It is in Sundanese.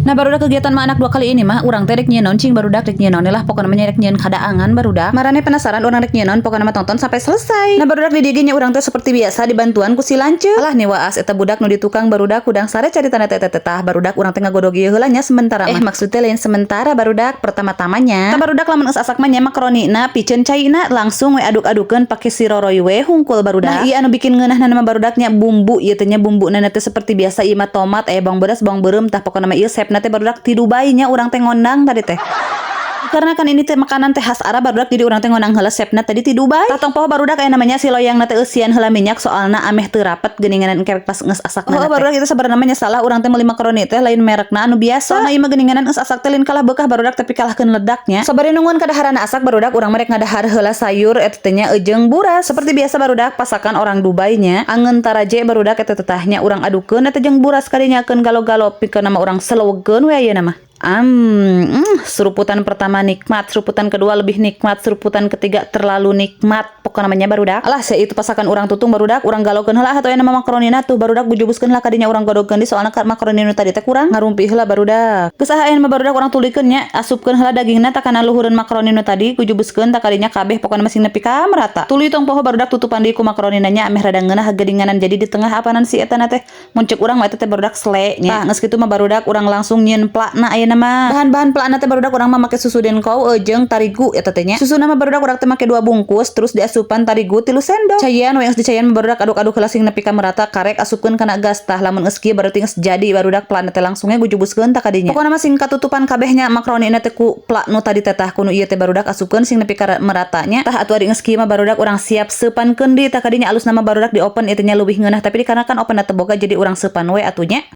Nah, barudak, kegiatan mah anak dua kali ini mah urang teh rek nyieun naon cing, barudak? Rek nyieun naon lah pokokna mah, rek nyieun kadaangan, barudak. Maraneh penasaran urang rek nyieun naon? Pokokna mah tonton sampai selesai. Nah, barudak, di dieu nya urang teh seperti biasa dibantuan ku si lanceuk. Alah, nih waas eta budak nu di tukang, barudak, hudang sare caritana teh teh. Tah, barudak, urang teh ngagodog ieu heula nya sementara mah. Eh, maksudnya lain sementara, barudak, pertama-tamanya. Tah, barudak, lamun geus asak mah nya makaroni na piceun caina, langsung we aduk-adukeun pake si roroy we hungkul, barudak. Nah, ieu anu bikin ngeunahna mah, barudak nya, bumbu ieu teh nya. Bumbuna teh seperti biasa ieu mah tomat, eh, bawang bodas, bawang beureum. Tah, pokokna mah ieu chefna teh, barudak, ti Dubai nya. Urang teh ngondang tadi teh karena kan ini teh makanan teh khas Arab, barudak, jadi urang teh ngondang heula chefna tadi ti Dubai. Tah, tong poho, barudak, aya namanya si loyang teh eusian heula minyak, soalna ameh teu rapet geuninganan engke pas geus asak. Oh, barudak, itu sebenarnya namanya salah, urang teh meuli makaroni teh lain merekna anu biasa, soalna ieu mah geuninganan geus asak teh lain kalah beukah, barudak, tapi kalahkeun ledaknya. Sabari nungguan kadaharana asak, barudak, urang mah rek ngadahar heula sayur eta teh nya ejeung buras. Seperti biasa, barudak, pasakan orang Dubai nya, angeun taraje, barudak, eta teh nya urang adukeun eta jeung buras kadinyakeun galo-galo pikeun nama urang selewegeun we ayeuna mah. Seruputan pertama nikmat, seruputan kedua lebih nikmat, seruputan ketiga terlalu nikmat. Pokokna namanya, barudak. Alah, saya itu pasakan urang tutung, barudak, urang galokeun heula atuh nama makaronina tuh, barudak, bujubuskeun heula kadinya urang godogkeun di soalna makaroni nu tadi teh kurang ngarumpi heula, barudak. Geus ah, aya mah, barudak, urang tuluykeun nya, asupkeun heula dagingna tah kana luhureun makaroni nu tadi, gujubuskeun tah kadinya kabeh, pokokna masih nepi ka merata. Tuluy tong poho, barudak, tutupan deui ku makaronina nya ameh rada ngeunah geuninganan jadi di tengah apanan si eta teh. Mun ceuk urang mah eta teh, barudak, sele nya. Tah, geus kitu mah, barudak, urang langsung nyieun plakna ayeuna mah. Bahan-bahan plakna teh, barudak, urang mah make susu Dancow jeung tarigu eta teh nya. Susuna mah, barudak, urang teh make dua bungkus, terus diasupan tarigu 3 sendok. Cayan we, geus dicayan, barudak, aduk-aduk heula sing nepi ka merata, karek asupkeun kana gas. Tah, lamun geus kieu berarti geus jadi, barudak, plakna teh. Langsungnya gujubuskeun tah kadinya. Pokona mah sing katutupan kabehnya makaroni teh ku plak nu tadi teh. Tah, kunu ieu teh, barudak, asupkeun sing nepi ka meratanya. Tah atuh, ari geus kieu mah, barudak, urang siap seupankeun deui. Tah, kadinya alusna mah, barudak, di oven itu nya leuwih ngeunah, tapi dikarenakan oven teu boga jadi urang seupan we atuh nya.